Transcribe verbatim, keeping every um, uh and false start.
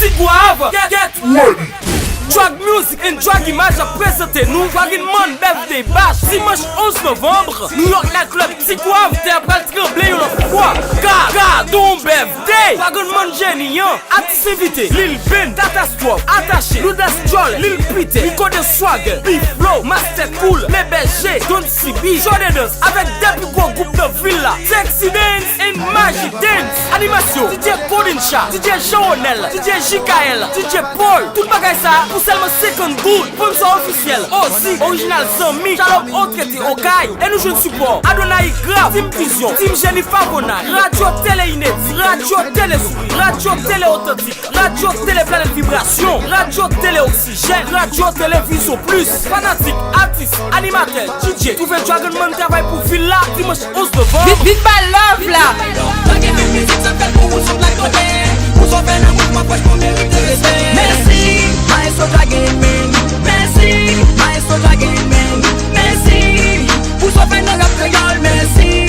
Tigwav, get, get ready. Drag Music and Drag Image ap prezante nou Dragonman Birthday Bash dimanch onz novanm. New York Night Club Tigwav, tè a pral tranble yon lòt fwa. Ga, gadon birthday! Dragonman Jeni an, atis envite, Lil Ben, Katastwòf, Atache, Loudas Jolè, Lil Peter, Rico de Swagger, B-Flow, Master Cool, Mebèje, Don C B, Jòdendans, avèk de pi gwo gwoup nan vil la, Sexy Dance and Maji Dance. Animasyon, D J Golden Cha, D J Jean Ronel, D J J K L, D J Paul. Tout bagay sa a pou sèlman senkant goud. Sponsò ofisyèl, Ozi, Orijinal Zanmi, Shalom Otrete, Okay. E nou jwenn sipò Adonai Graph, Team Vision, Team Jennifer Bonat, Radyo Tele Inedis, Radyo Tele Souri, Radyo Tele Otantik, Radyo Tele Planèt Vibrasyon, Radyo Tele Oksijèn, Radyo Tele Vizyon Plis. Fanatik, atis, animatè, D J, twouve Dragonman travay pou vil la dimanch onz novanm. Vin, vin bay love la. Dragonman Music sa fèt pou ou, sot la kote. Pou sot fè nan mouvman franchman merite respè. Mèsi, Maestro Dragonman. Mèsi, Maestro Dragonman. Mèsi, pou sot fè nan rap kreyòl. Mèsi.